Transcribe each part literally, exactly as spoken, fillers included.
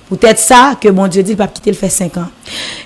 Poutèt sa ke Bondye di l p ap kite l fè senk an.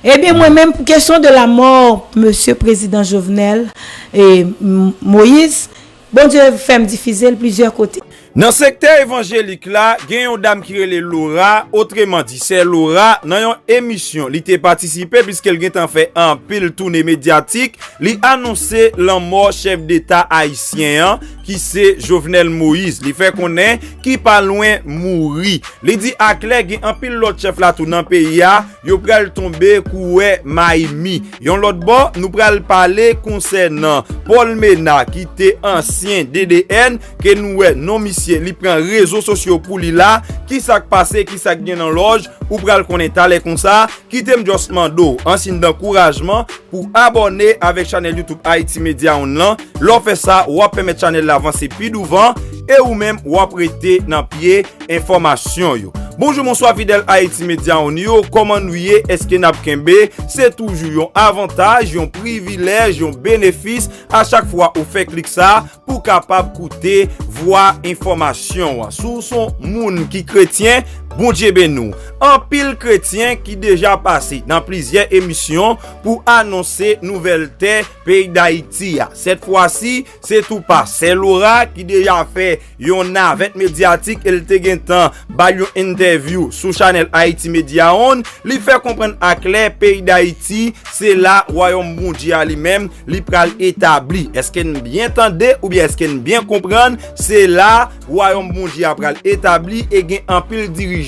Ebyen, mwen menm, pou kesyon de la mò mesye prezidan Jovenel e Moïse, Bondye fè m difize l plizyè kote. Nan sektè evanjelik la, gen yon dam ki rele Laura, otreman di Sè Laura, nan yon emisyon li te patisipe, piske l gentan fè anpil toune medyatik, li anonse lanmò chèf deta ayisyen an, ki se Jovenel Moïse. Li fè konnen ki pa lwen mouri. Li di aklè gen anpil lòt chèf la tou nan peyi a, yo pral tonbe kou wè mayi mi. Yon lòt bò, nou pral pale konsènan Paul Ménard ki te ansyen D D N, ke nou wè non misye li pran rezo sosyo pou li la. Kisa k pase, kisa k gen nan lòj, ou pral konnen talè konsa. Kite m just mande w an siy dankourajman pou abòne avèk chanèl YouTube Haïti Media One lan. Lè w fè sa, w ap pèmèt chanèl la vanse pi douvan e ou menm w ap rete nan pye enfòmasyon yo. Bonjou, bonswa fidèl Haïti Media One yo, kòman nou ye? Èske n ap kenbe? Se toujou yon avantaj, yon privilèj, yon benefis a chak fwa ou fè klik sa pou kapab koute vwa enfòmasyon an. Si w se yon moun ki kretyen, Bondye beni w. Anpil kretyen ki deja pase nan plizyè emisyon pou anonse nouvèl tè peyi Dayiti a. Sèt fwa si, se tou pa Sè Laura ki deja fè yon navèt medyatik e l te gentan bay yon entèvyou sou chanèl Haïti Media One. Li fè konprann aklè peyi Dayiti, se la Wayòm Bondye a li menm, li pral etabli. Èske n byen tande oubyen èske n byen konprann? Se la Wayòm Bondye a pral etabli e gen anpil dirijan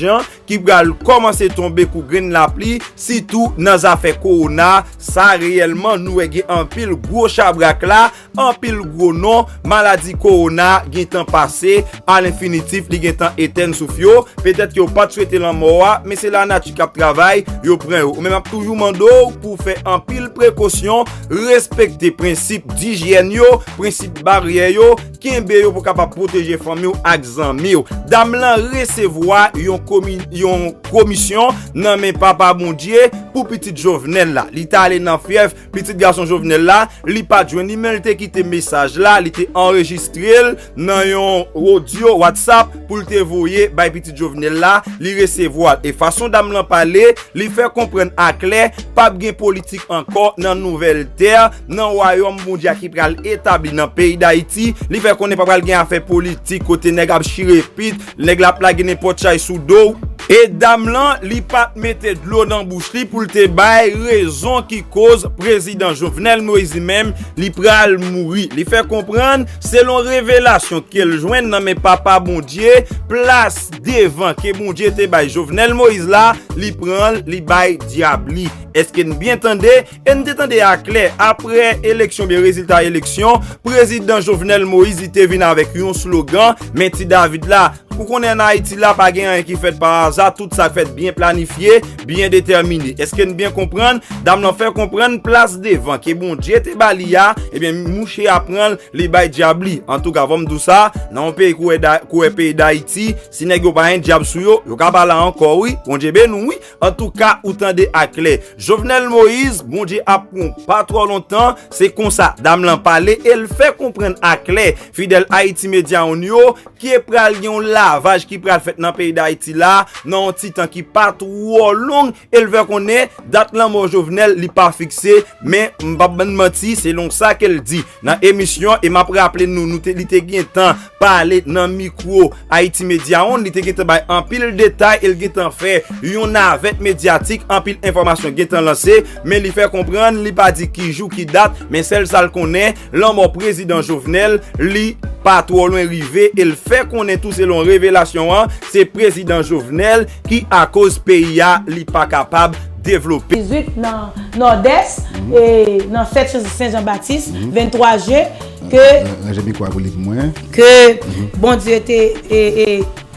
ki pral kòmanse tonbe kou grenn lapli, sitou nan zafè kowona. Sa reyèlman, nou wè gen anpil gwo chabrak la, anpil gwo non, maladi kowona gentan pase alenfinitif, li gentan etèn souf yo. Petèt ke w pa t swete lanmò a, men se lanati k ap travay, yo pran yo. Ou menm ap toujou mande w pou w fè anpil prekosyon, respekte prensip dijyèn yo, prensip baryè yo, kenbe yo pou w kapab pwoteje fanmi w ak zanmi w. Dam lan resevwa yon komi-, yon komisyon nan men Papa Bondye pou pitit Jovenel la. Li t ale nan fyèf pitit gason Jovenel la, li pa t jwenn li, men l te kite mesaj la, li te anrejistre l nan yon odyo WhatsApp pou l te voye bay pitit Jovenel la, li resevwa l. E fason dam lan pale, li fè konprann aklè p ap gen politik ankò nan nouvèl tè, nan wayòm Bondye a ki pral etabli nan peyi Dayiti. Li fè konnen pa pral gen afè politik kote nèg ap chire pit, nèg la ap lage nenpòt chay sou do w. E dam lan, li pa t mete dlo nan bouch li pou l te bay rezon ki koz prezidan Jovenel Moïse li menm, li pral mouri. Li fè konprann, selon revelasyon ke l jwenn nan men Papa Bondye, plas devan ke Bondye te bay Jovenel Moïse la, li pran l, li bay dyab li. Èske n byen tande? E n te tande aklè, apre eleksyon, byen rezilta eleksyon, prezidan Jovenel Moïse, li te vin avèk yon slogan, men Ti David la, ou konnen ann Ayiti la, pa gen anyen ki fèt pa aza, tout sa fèt byen planifye, byen detèmine. Èske n byen konprann? Dam lan fè konprann plas devan ke Bondye te ba li a, ebyen, mouche a pran l, li bay dyab li. Antouka, fò m di w sa, nan yon peyi kou wè Da-, kou wè peyi Dayiti, si nèg yo pa gen dyab sou yo, yo ka pa la ankò, wi. Bondye beni w, wi. Antouka, ou tande aklè. Jovenel Moïse, Bondye ap pran w pa twò lontan, se konsa dam lan pale e l fè konprann aklè fidèl Haïti Media One yo ke pral gen yon lavaj ki pral fèt nan peyi Dayiti la nan yon ti tan ki pa twò long e l fè konnen dat lanmò Jovenel li pa fikse, men m p ap bann manti, selon sa ke l di nan emisyon e m ap raple nou, nou te, li te gentan pale nan mikwo Haïti Media One, li te gentan bay anpil detay e l gentan fè yon navèt medyatik, anpil enfòmasyon gentan lanse, men li fè konprann li pa di ki jou, ki dat, men sèl sa l konnen, lanmò prezidan Jovenel, li pa twò lwen rive e l fè konnen tou selon revelasyon an, se prezidan Jovenel ki akoz peyi a li pa kapab devlope. Dizwit nan Nòdès, e nan fèt Sen Jan Batis, venntwa jen, ke, ranje mikwo a pou li pou mwen, ke Bondye te, e, e,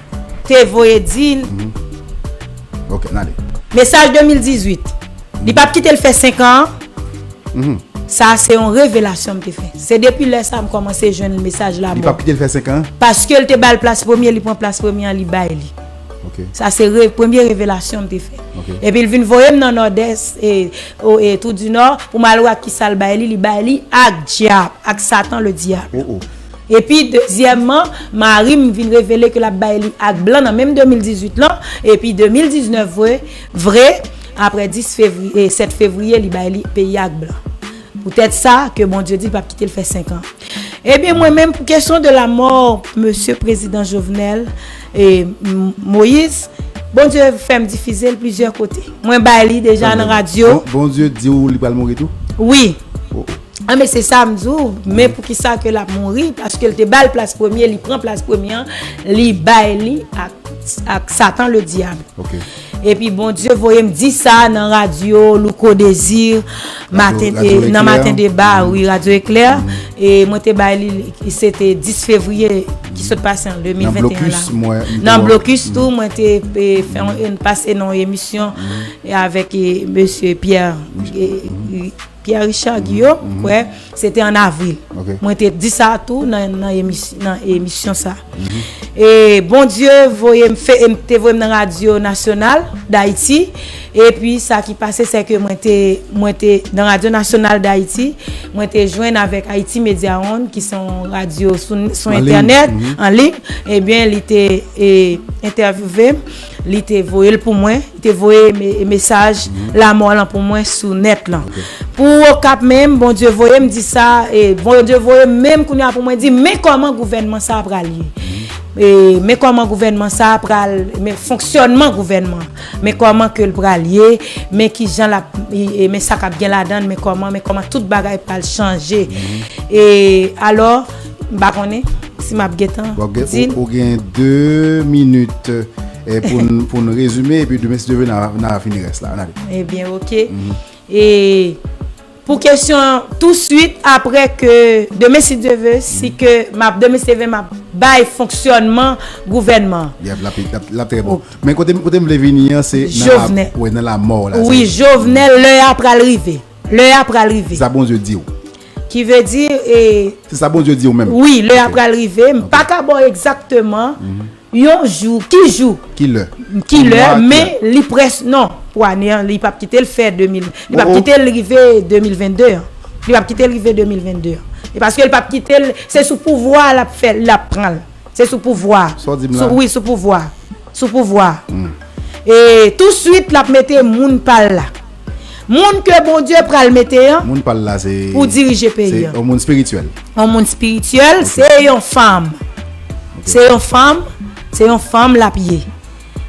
te voye di l. Ok, n ale. Mesaj de mil dizwit. Li p ap kite l fè senk an. Sa se yon revelasyon m te fè. Se depi lè sa m kòmanse jwenn mesaj la. Li p ap kite l fè senk an? Paske l te ba l plas premye, li pran plas premye an, li bay li. Ok. Sa se re-, premye revelasyon m te fè. Ok. Epi l vin voye m nan Nòdès, e, o, e, Tou di Nò, pou m al wè ak kisa l bay li, li bay li ak dyab, ak Satan le diable. Oh, oh. Epi, dezyèmman, mari m vin revele ke l ap bay li ak blan nan menm de mil dizuit lan. Epi, de mil diznèf vre, vre, apre dis fevriye, sèt fevriye, li bay li peyi ak blan. Poutèt sa, ke Bondye di l p ap kite l fè senk an. Ebyen, mwen menm, pou kesyon de la mò, mesye prezidan Jovenel, e, M-, Moïse, Bondye fè m difize l plizyè kote. Mwen bay li deja nan radyo. Bon, Bondye di w li pral mouri tou? Wi. Oh, oh. Ah, men se sa m di w, men poukisa ke l ap mouri? Paske l te ba l plas premye, li pran plas premye an, li bay li ak, ak Satan le dyab. Ok. Epi Bondye voye m di sa nan radyo Louko Désir, maten, nan Maten Deba, wi, Radyo Eklè. E mwen te bay li, se te dis fevriye ki sot pase an de mil venteyen la. Nan blokis tou, mwen te, e, fè yon, pase nan yon emisyon, e, avèk, e, mesye Pierre, e, Pierre Richard Guillaume, kwè, se te an avril. Ok. Mwen te di sa tou nan, nan emis-, nan emisyon sa. E Bondye voye m fè, e m te voye m nan Radyo Nasyonal d Ayiti. Epi sa ki pase, se ke mwen te, mwen te nan Radyo Nasyonal d Ayiti, mwen te jwenn avèk Haïti Media One, ki se yon radyo sou, sou entènèt, an liy. Ebyen, li te, e, entèvyouve m, li te voye l pou mwen. Li te voye me-, mesaj lanmò lan pou mwen sou nèt lan. Ok. Pou Okap menm, Bondye voye m di sa, e Bondye voye m menm kounye a pou mwen di, men kòman gouvènman sa a pral ye. E, men kòman gouvènman sa a pral, men fonksyònman gouvènman. Men kòman ke l pral ye, men kijan l ap, e, e, men sa k ap gen ladan l, men kòman, men kòman tout bagay pral chanje. E, alò, m pa konnen si m ap gentan di l. Ou gen de minit, e, pou n, pou n rezime, epi demen, si Dye vle, n a, n a fini rès la. Ann ale. Ebyen, ok. E pou kesyon an, touswit apre ke, demen, si Dye vle, si ke m ap, demen, si Dye vle, m ap bay fonksyònman gouvènman. Yep, l ap, l ap, l ap trè bon. Men kote, kote m vle vini an, se nan la, wi, nan lamò la. Wi, Jovenel, lè a pral rive. Lè a pral rive. Sa Bondye di w. Ki vle di, e, se sa Bondye di w menm. Wi, lè a pral rive. M pa ka ba w egzakteman yon jou. Ki jou? Ki lè? Ki lè, men li près, non. Pou ane an, li p ap kite l fè de mil, li p ap kite l rive de mil vennde an. Li p ap kite l rive de mil vennde an. E paske l p ap kite l, se sou pouvwa l ap fè, l ap pran l. Se sou pouvwa. Sa w di m la? Sou, wi, sou pouvwa. Sou pouvwa. E touswit, l ap mete moun pa l la. Moun ke Bondye pral mete an pou dirije peyi an. Moun pa l la, se, se yon moun espirityèl. Yon moun espirityèl, se yon fanm. Ok. Se yon fanm, se yon fanm l ap ye.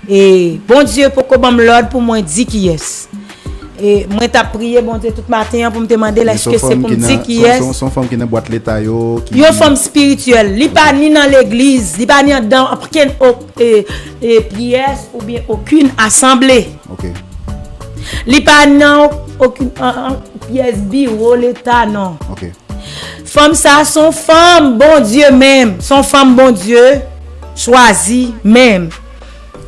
E Bondye poko ban m lòd pou mwen di kiyès. E mwen t ap priye Bondye tout maten an pou m te mande l èske se pou m di kiyès. Se yon fanm ki nan bwat leta yo, ki... Yon fanm espirityèl. Li pa ni nan legliz, li pa ni anndan okenn, e, e, pyès oubyen okenn asanble. Ok. Li pa nan okenn, an, an, pyès biwo leta, non. Ok. Fanm sa a se yon fanm Bondye menm, se yon fanm Bondye chwazi menm,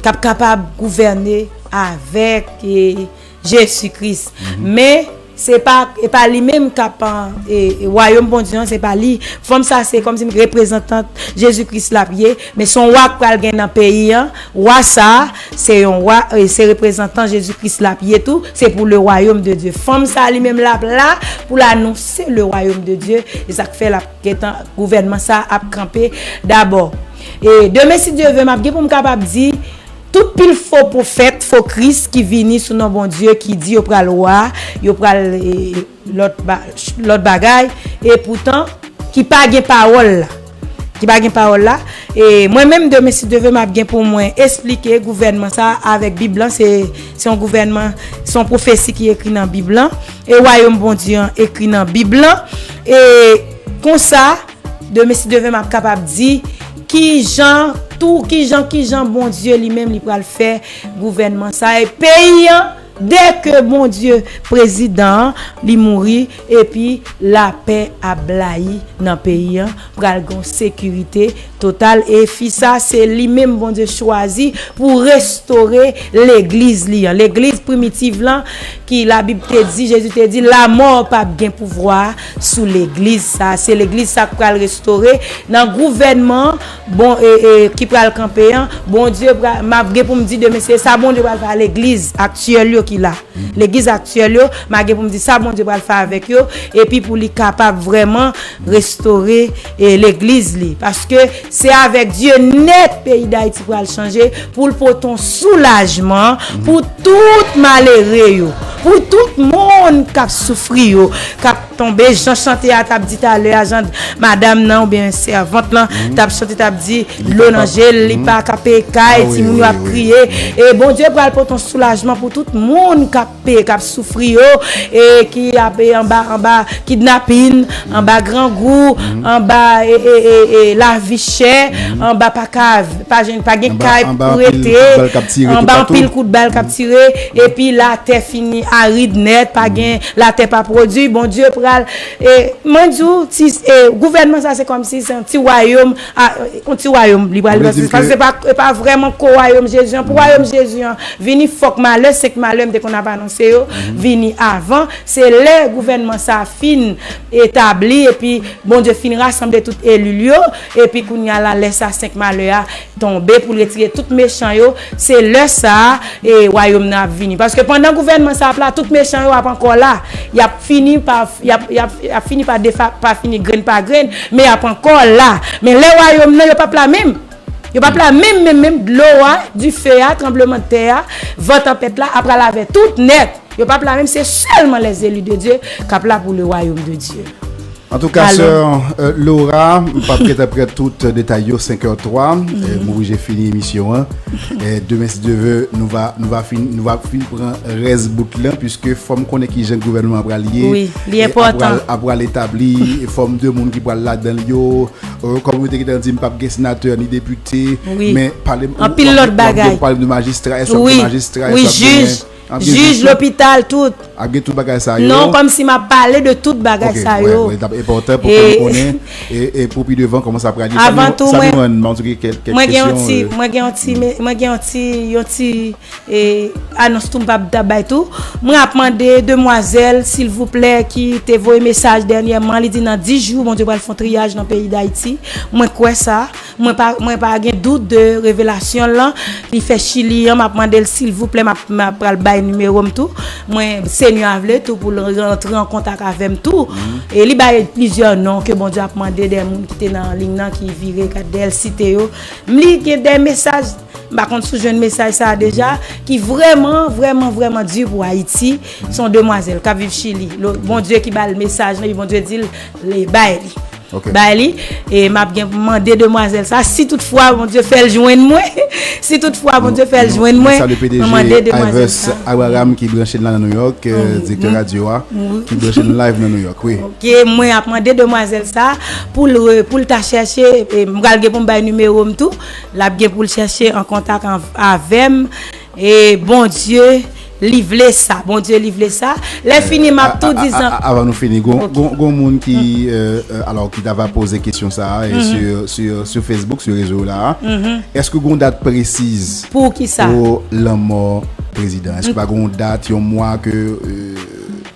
k ap kapab gouvène avèk, e, Jezi Kris. Men, se pa, e pa li menm k ap, e, e, wayòm Bondye an, se pa li. Fanm sa a se kòmsi reprezantant Jezi Kris l ap ye, men se yon wa k pral gen nan peyi an. Wa sa a, se yon wa, e, se reprezantan Jezi Kris l ap ye tou, se pou le royaume de Dieu. Fanm sa a li menm l ap la pou l anonse le royaume de Dieu, e sa k fè l ap gentan, gouvènman sa a ap kanpe dabò. E demen, si Dye vle, m ap gen pou m kapab di, tout pil fo pwofèt, fo Kris ki vini sou non Bondye, ki di yo pral wa, yo pral, e, lòt ba-, lòt bagay, epoutan, ki pa gen pawòl la. Ki pa gen pawòl la. E mwen menm, demen, si Dye vle, m ap gen pou mwen esplike gouvènman sa a avèk Bib lan. Se, se yon gouvènman, se yon pwofesi ki ekri nan Bib lan. E wayòm Bondye an ekri nan Bib lan. E konsa, demen, si Dye vle, m ap kapab di kijan, tou, kijan, kijan Bondye li menm li pral fè gouvènman sa a. E peyi an, dè ke Bondye, prezidan an, li mouri, epi lapè ap blayi nan peyi an, pral gen yon sekirite total. E fi sa, se li menm Bondye chwazi pou restore legliz li an. Legliz primitiv lan, ki Labib te di, Jezi te di, lanmò p ap gen pouvwa sou legliz sa. Se legliz sa k pral restore nan gouvènman bon, e, e, ki pral kanpe an. Bondye pral, m ap gen pou m di demen, se sa Bondye pral fè a legliz aktyèl yo ki la. Legliz aktyèl yo, m ap gen pou m di sa Bondye pral fè avèk yo, epi pou li kapab vrèman restore, e, legliz li. Paske se avèk Dye nèt peyi Dayiti pral chanje, pou l pote yon soulajman pou tout malere yo, pou tout moun k ap soufri yo, k ap tonbe, jan chante a t ap di talè a, jan madanm nan oubyen sèvant lan t ap chante, t ap di dlo nan je l, li pa ka peye kay, timoun yo ap kriye. E Bondye pral pote yon soulajman pou tout moun k ap peye, k ap soufri yo, e ki ap, e, anba, anba kidnapin, anba grangou, anba, e, e, e, e, lavi chè, anba pa ka, pa jwenn, pa gen kay pou rete, anba anpil kout bal k ap tire, epi latè fini arid nèt, pa gen, latè pa pwodui, Bondye pral, e, mwen di w, ti, e, gouvènman sa se kòmsi se yon ti wayòm, a, yon ti wayòm, li pral, paske se pa, se pa vrèman ko wayòm Jezi an, pou wayòm Jezi an vini, fòk malè, senk malè m te konn ap anonse yo, vini avan. Se lè gouvènman sa fin etabli, epi Bondye fin rasanble tout eli l yo, epi kounye a la, lè sa senk malè a tonbe pou l retire tout mechan yo, se lè sa a, e, wayòm nan ap vini. Paske pandan gouvènman sa ap la, tout mechan yo ap ankò la. Y ap fini pa, y ap, y ap, y ap fini pa defa-, pa fini grenn pa grenn, men y ap ankò la. Men lè wayòm nan, yo p ap la menm. Yo p ap la menm, menm, menm. Dlo a, dife a, tranblemanntè a, van tanpèt la ap pral avè tout nèt. Yo p ap la menm, se sèlman les élus de Dieu k ap la pou le royaume de Dieu. Antouka, sè, e, Laura, m p ap gentan pran tout detay yo, senk è twa, e, m oblije fini emisyon an. E, demen, si Dye vle, nou va, nou va fin, nou va fin pran rès bout lan, piske fò m konnen ki jan gouvènman an pral ye. Wi, li enpòtan. Ap pral, ap pral etabli, e fòm de moun ki pral ladan l yo, e, kòm ou te gentan di, m p ap gen senatè ni depite, men pale m, anpil lòt bagay. W ap gen, w ap gen pale m de majistra, èske w ap gen majistra, èske w ap gen jij, jij, lopital, tout. Ap gen tout bagay sa yo. Non, kòmsi m ap pale de tout bagay sa yo. Ok, wè, wè, l t ap enpòtan pou ke nou konnen, e, e pou pi devan, kòman sa pral ye. Avan tou, mwen, mwen gen yon ti, mwen gen yon ti, mwen gen yon ti, yon ti, e, anons tou m p ap, t ap bay tou. Mwen ap mande demwazèl, silvouplè, ki te voye mesaj dènyèman, li di nan dis jou, Bondye pral fè yon triyaj nan peyi Dayiti. Mwen kwè sa. Mwen pa, mwen pa gen dout de revelasyon l lan. Li fè Chili an, m ap mande l silvouplè, m ap, m ap pral bay nimewo m tou. Mwen, Senyè a vle tou pou l rantre an kontak avè m tou. E li bay plizyè non ke Bondye ap mande dè moun ki te nan liy nan, ki vire gad dèyè l site yo. M li gen dè mesaj, m pa konn si w jwenn mesaj sa a deja, ki vrèman, vrèman, vrèman di pou Ayiti. Se yon demwazèl k ap viv Chili. Lo-, Bondye ki ba l mesaj lan, epi Bondye di l, li bay li. Ok. Bay li, e m ap gen pou mande demwazèl sa, si toutfwa Bondye fè l jwenn mwen, si toutfwa Bondye fè l jwenn mwen, mwen mande demwazèl sa. Abraham ki branche n la nan New York, e, direktè radyo a, ki branche n live nan New York, wi. Ok, mwen ap mande demwazèl sa pou l re-, pou l ta chèche, e, m pral gen pou m bay nimewo m tou, l ap gen pou l chèche an kontak an, avè m, E Bondye, li vle sa. Bondye, li vle sa. Lè fini, m ap tou di zan. Avan nou fini, gon, gon, gon moun ki, e, e, alò, ki ta va poze kesyon sa a, e, sur, sur, sur Facebook, sur rezo la a. Èske gon dat presiz pou lanmò prezidan? Èske pa gon dat, yon mwa ke, e,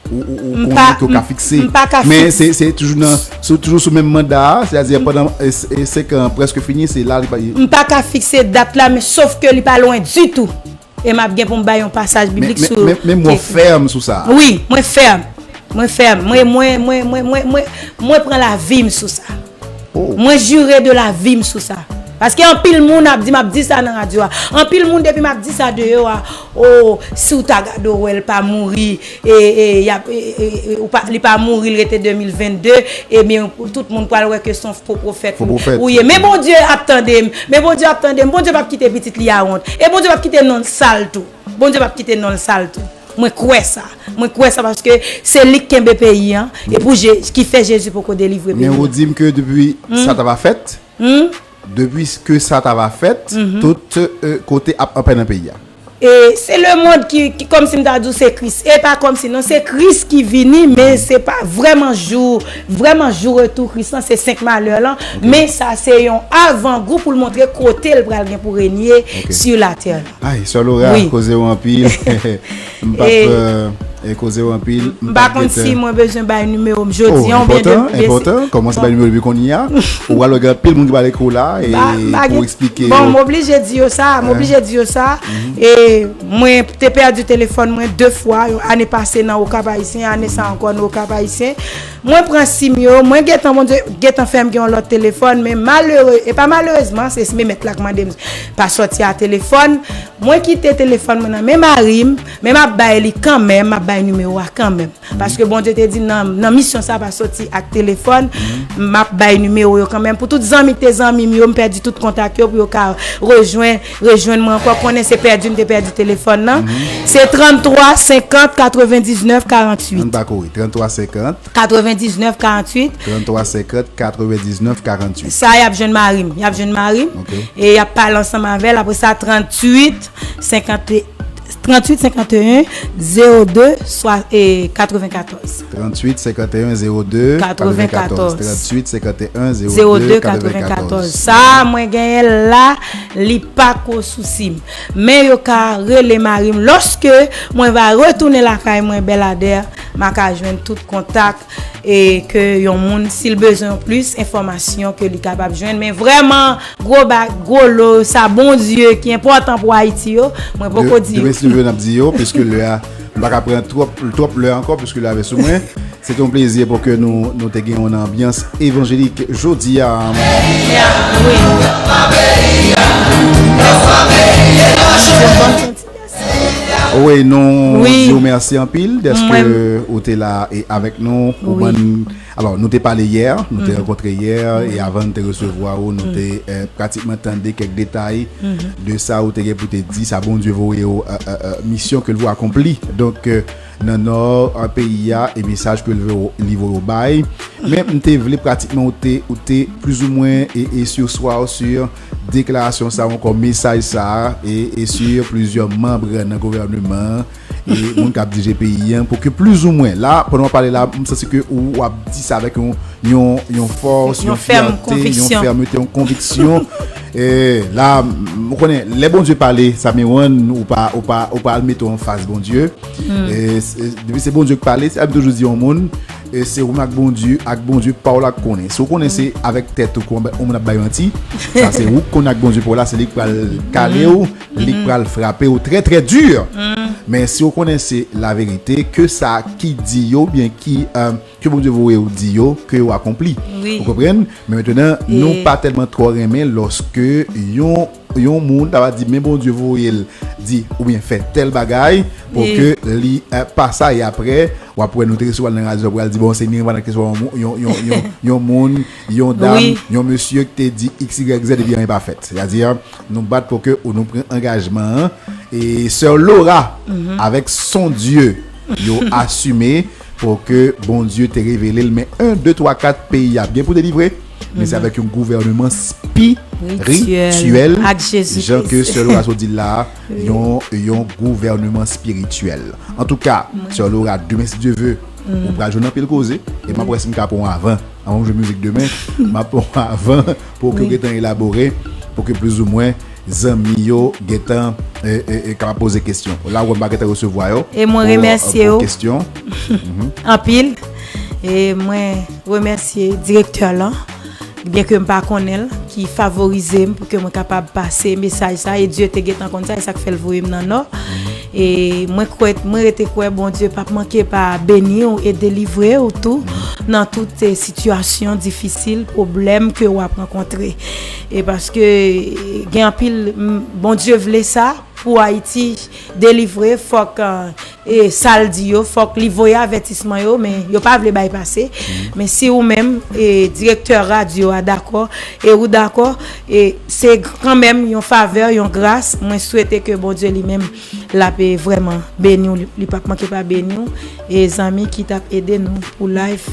ou, ou, ou konnen ke w ka fikse? Men se, se toujou nan, se toujou sou menm manda a, sètadi pandan, e, e, senk an prèske fini, se la li pa. M pa ka fikse dat la, men sof ke li pa lwen ditou. E m ap gen pou m bay yon pasaj biblik sou. Men, men, men, men mwen fèm sou sa. Wi, mwen fèm. Mwen fèm. Mwen, mwen, mwen, mwen, mwen, mwen, mwen pran lavi m sou sa. Mwen jire de lavi m sou sa. Paske anpil moun ap di, m ap di sa nan radyo a. Anpil moun depi m ap di sa deyò a, o, si w ta gade w wè l pa mouri, e, e, y ap, e, e, e, ou pa, li pa mouri, l rete de mil vennde, ebyen, tout moun pral wè ke se yon fo pwofèt ou ye. Men Bondye ap tande m. Men Bondye ap tande m. Bondye p ap kite pitit li a wont. E Bondye p ap kite non l sal tou. Bondye p ap kite non l sal tou. Mwen kwè sa. Mwen kwè sa paske se li k kenbe peyi an. E pou Je-, ki fè Jezi poko delivre peyi an. Men ou di m ke depi sa ta va fèt, depi ke sa ta va fèt, tout, e, kote ap anpè nan peyi a. E se lemonn ki, ki, kòmsi m ta di w se Kris. E pa kòmsi non, se Kris ki vini, men se pa vrèman jou, vrèman jou retou Kris lan, se senk malè lan. Men sa se yon avangou pou l montre kote l pral gen pou renye sur la terre. Ay, sè Laura, koze w anpil. M p ap, e, E koze w anpil. M pa konn si mwen bezwen bay nimewo m jodi an oubyen de. Enpòtan, enpòtan. Kòmanse bay nimewo depi kounye a. Ou pral wè gen anpil moun ki pral ekri w la e pou eksplike yo. Bon, m oblije di yo sa, m oblije di yo sa. E mwen te pèdi telefòn mwen de fwa, ane pase nan Okap Ayisyen, ane sa ankò nan Okap Ayisyen. Mwen pran sim yo, mwen gentan, Bondye gentan fè m gen yon lòt telefòn, men malere, e pa malerezman, se sim mèt la k mande m pa sòti a telefòn. Mwen kite telefòn mwen nan men mari m, men m ap bay li kanmenm, m ap bay nimewo a kanmenm. Paske Bondye te di nan, nan misyon sa pa sòti ak telefòn, m ap bay nimewo yo kanmenm. Pou tout zanmi ki te zanmi m yo, m pèdi tout kontak yo, pou yo ka rejwenn, rejwenn mwen ankò. Konnen se pèdi m te pèdi telefòn nan. Se tranntwa senkant katrevendiznèf karanntuit. Ann pa kouri. Tranntwa senkant. Katrevendiznèf karanntuit. Tranntwa senkant katrevendiznèf karanntuit. Sa y ap jwenn mari m. Y ap jwenn mari m. E y ap pale ansanm avè l. Apre sa, tranntuit senkant, tranntuit senkanteyen zewo de swa, e, katrevenkatòz. Tranntuit senkanteyen zewo de katrevenkatòz. Tranntuit senkanteyen zewo de katrevenkatòz. Sa mwen genyen la, li pa ko sousi m. Men yo ka rele mari m. Lòske mwen va retounen lakay mwen, Bèladè, m a ka jwenn tout kontak e ke yon moun, si l bezwen plis enfòmasyon, ke li kapab jwenn. Men vrèman, gwo ba, gwo lo, sa Bondye ki enpòtan pou Ayiti yo, mwen poko di yo. Demen si Dye vle, n ap di yo, piske lè a, m pa ka pran twòp, twòp lè ankò, piske lè a vè sou mwen. Se te yon plezi pou ke nou, nou te gen yon anbyans evanjelik jodi a. Wi, nou di w mèsi anpil dèske ou te la e avèk nou. Ou bann, alò, nou te pale yè, nou te rankontre yè, e avan n te resevwa ou, nou te, eh, pratikman tande kèk detay de sa ou te gen pou te di, sa Bondye voye w, eh, eh, eh, misyon ke l voye akonpli. Donk, eh, nan nò, eh, peyi a, e mesaj ke l voye w, li voye w bay. Men m te vle pratikman ou te, ou te plizoumwen e, e sur swa ou sur deklarasyon sa ou ankò mesaj sa a e, e sur plizyè manm nan gouvèneman an e moun k ap dirije peyi an pou ke plizoumwen la, pandan w ap pale la, m santi ke ou, w ap di sa avèk yon, yon, yon fòs, yon fyète, yon fèmte, yon konviksyon. E la, m, ou konnen, lè Bondye pale, sa Mirwann, ou pa, ou pa, ou pa al mete w anfas Bondye. E, e, depi se Bondye k pale, sa m toujou di yon moun, e se ou menm ak Bondye, ak Bondye pa w la k konnen. Si w konnen se avèk tèt ou ke yon moun ap bay manti, sa se ou k konnen ak Bondye pa w la, se li k pral kale w, li k pral frape w trè, trè di. Men si w konnen se laverite, ke sa ki di yo, oubyen ki, eh, ke Bondye voye w di yo, ke yo akonpli. Ou konprann? Men mentnan, nou pa tèlman twò renmen lòske yon, yon moun ta va di, men Bondye voye l di oubyen fè tèl bagay pou ke li, eh, pa sa, e apre, w ap wè nou te resevwa l nan radyo, w pral di, bon, se Mirwann ki resevwa yon, yon, yon, yon, yon moun, yon dam, yon mesye ki te di X, Y, Z, epi anyen pa fèt. Sètadi, nou bat pou ke ou nou pran angajman an. E sè Laura, avèk son Dye, yo asime pou ke Bondye te revele l. Men en, de, twa, kat, peyi a gen pou delivre, men se avèk yon gouvèneman spirityèl, jan ke sè Laura sot di l la, yon, yon gouvèneman spirityèl. Antouka, sè Laura, demen, si Dye ve, ou pral jwenn anpil koze, e m ap wè si m ka pran w avan. Anvan m jwe mizik demen, m ap pran w avan pou ke w gentan elabore, pou ke plizoumwen zanmi yo gentan, e, e, e, kapab poze kesyon. La, ou wè m pa gentan resevwa yo. E mwen remèsye yo anpil. E mwen remèsye direktè lan, byen ke m pa konnen l, ki favorize m pou ke mwen kapab pase mesaj sa, e Dye te gentan konn sa, e sa k fè l voye m nan Nò. E mwen kwè, mwen rete kwè Bondye p ap manke pa beni w e delivre w tou nan tout, eh, sitiyasyon difisil, pwoblèm ke w ap rankontre. E paske, eh, gen anpil, m, Bondye vle sa pou Ayiti delivre, fòk, eh, e sa l di yo, fòk li voye avètisman yo, men yo pa vle bay pase. Men si ou menm, e direktè radyo a dakò, e ou dakò, e se kanmenm yon favè, yon gras, mwen swete ke Bondye li menm, l ap, e, vrèman beni w, li, li p ap manke pa beni w. E zanmi ki t ap ede nou pou live.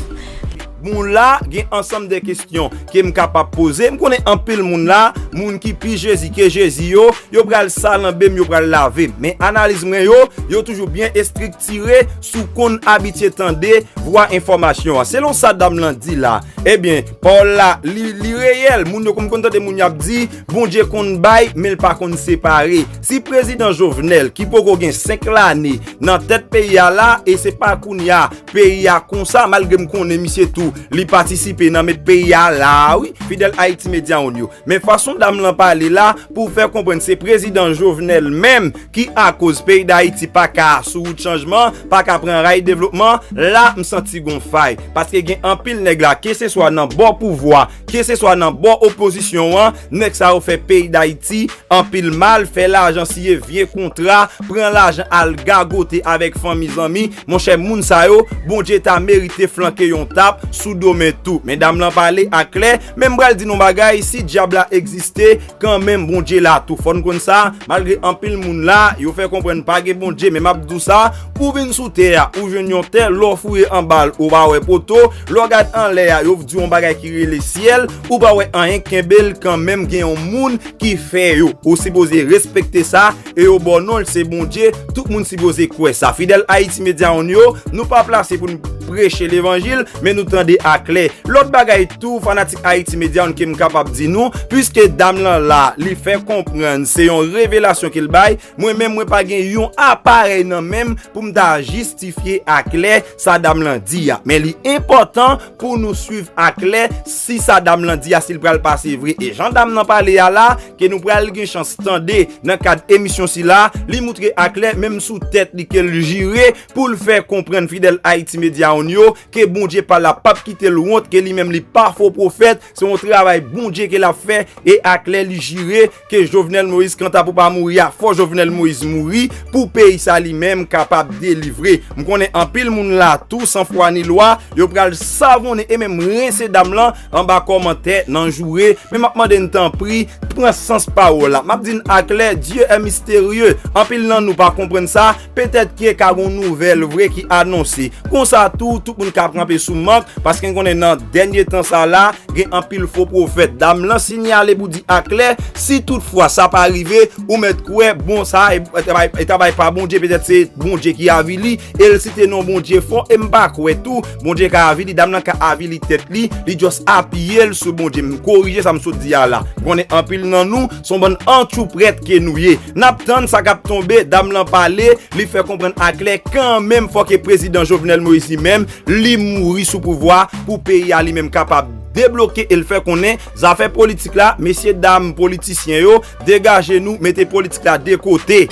Bon, la, gen ansanm de kesyon ke m kapab poze. M konnen anpil moun la, moun ki pi Jezi ke Jezi yo, yo pral salanbe m, yo pral lave m. Men analiz mwen yo, yo toujou byen estriktire si w konn abitye tande vwa enfòmasyon an. Selon sa dam lan di la, ebyen, pawòl la, li, li reyèl. Moun yo konn, konn tande moun y ap di, Bondye konn bay, men l pa konn separe. Si prezidan Jovenel, ki poko gen senk lane nan tèt peyi a la, e se pa kounye a, peyi a konsa, malgre m konnen misye tou, li patisipe nan met peyi a la, wi, Fidèl Ayiti Medya Onyo. Men fason dam lan pale la, pou fè konprann se prezidan Jovenel menm ki akoz peyi Dayiti pa ka sou wout chanjman, pa ka pran ray devlopman, la m santi gon fay. Paske gen anpil nèg la, keseswa nan bò pouvwa, keseswa nan bò opozisyon an, nèg sa yo fè peyi Dayiti anpil mal, fè lajan siye vye kontra, pran lajan al gagote avèk fanmi zanmi. Monchè, moun sa yo, Bondye ta merite flanke yon tap sou do men tou. Men dam lan pale aklè, men m pral di nou bagay, si dyab la egziste, kanmenm Bondye la tou. Fò n konn sa, malgre anpil moun la, yo fè konprann pa gen Bondye, men m ap di w sa, ou vin sou tè a, ou jwenn yon tè, lè w fouye anba l, ou pa wè poto, lè w gad anlè a, yo di w yon bagay ki rele syèl, ou pa wè anyen, kenbe l kanmenm, gen yon moun ki fè yo. Ou sipoze respekte sa, e yo ba w non l, se Bondye, tout moun sipoze kwè sa. Fidèl Ayiti Medya Onyo, nou pa plase pou n preche levanjil, men nou tande aklè. Lòt bagay tou, fanatik Ayiti Medya Onyo, ke m kapab di nou, piske dam lan la, li fè konprann se yon revelasyon ke l bay, mwen menm mwen pa gen yon aparèy nan men m pou m ta jistifye aklè sa dam lan di a. Men li enpòtan pou nou swiv aklè si sa dam lan di a, si l pral pase vre. E jan dam lan pale a la, ke nou pral gen chans tande nan kad emisyon sila, li moutre aklè, menm sou tèt li ke l jire, pou l fè konprann Fidèl Ayiti Medya Onyo ke Bondye pa la, p ap kite l wont, ke li menm li pa fo pwofèt, se yon travay Bondye ke l ap fè, e aklè li jire ke Jovenel Moïse, kanta pou pa mouri a, fò Jovenel Moïse mouri, pou peyi sa li menm kapab delivre. M konnen anpil moun la tou, san fwa ni lwa, yo pral savonnen e menm rense dam lan anba kòmantè nan joure, men m ap mande n tanpri, pran sans pawòl la. M ap di n aklè, Dieu est mystérieux. Anpil nan nou pa konprann sa, petèt ke ka gon nouvèl vre ki anonse. Konsa tou, tout moun ka kanpe sou mank, paske n konnen nan dènye tan sa la, gen anpil fo pwofèt. Dam lan sinyale pou di aklè, si toutfwa sa pa rive, ou mèt kwè, bon, sa e, e travay, e travay pa Bondye, petèt se Bondye ki avili, e l site non Bondye fò, e m pa kwè tou, Bondye ka avili, dam lan ka avili tèt li, li just apiye l sou Bondye. M korije sa m sot di a la. M konnen anpil nan nou, se yon bann antchouprèt ke nou ye. N ap tann sa k ap tonbe, dam lan pale, li fè konprann aklè, kanmenm fò ke prezidan Jovenel Moïse li menm, li mouri sou pouvwa pou peyi a li menm kapab debloke e l fè konnen zafè politik la, mesye dam politisyen yo, degaje nou, mete politik la de kote.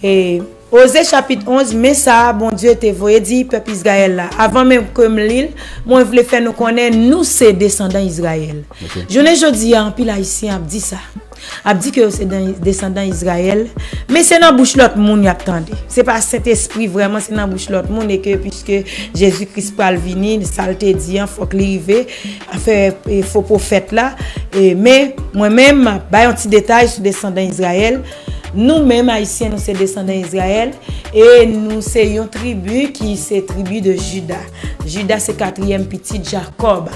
E Oze chapit onz, men sa a Bondye te voye di pèp Izrayèl la. Avan menm ke m li l, mwen vle fè nou konnen nou se desandan Izrayèl. Jounen jodi a, anpil Ayisyen ap di sa. Ap di ke yo se dan- desandan Izrayèl, men se nan bouch lòt moun y ap tande. Se pa Sentespri vrèman, se nan bouch lòt moun, e ke piske Jezi Kris pral vini, sa l te di an, fòk li rive, afè e, fo pwofèt la. E, men, mwen menm, m ap bay yon ti detay sou desandan Izrayèl. Nou menm, Ayisyen, nou se desandan Izrayèl, e nou se yon tribi ki se tribi de Jida. Jida se katriyèm pitit Jakòb.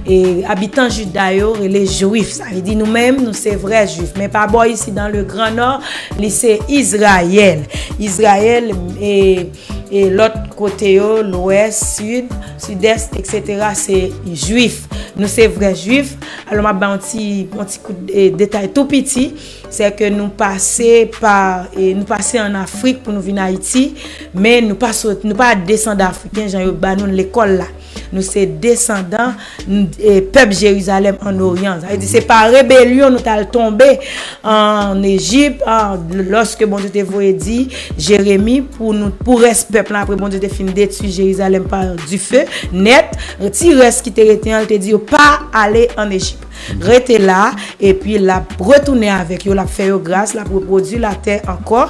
E abitan Jida yo rele Jwif. Sa vle di nou menm, nou se vrè Jwif. Men pa bò isi, dans le Grand Nord, li se Izrayèl. Izrayèl, e, e lòt kote yo, Lwès, Sid, Sidès, etsetera, se Jwif. Nou se vrè Jwif. Alò, m ap ba yon ti, yon ti kout e, detay tou piti. Se ke nou pase pa, e, nou pase ann Afrik pou nou vin Ayiti, men nou pa sot, nou pa desandan Afriken jan yo ba nou lekòl la. Nou se desandan n- e, pèp Jerizalèm ann Oryan. Sa vle di se pa rebelyon nou t al tonbe ann Ejip, an, lòske Bondye te voye di Jeremi pou nou, pou rès pèp la, apre Bondye te fin detwi Jerizalèm pa dife nèt, ti rès ki te rete an, l te di yo pa ale ann Ejip. Rete la, epi l ap retounen avèk yo, l ap fè yo gras, l ap repwodui latè ankò.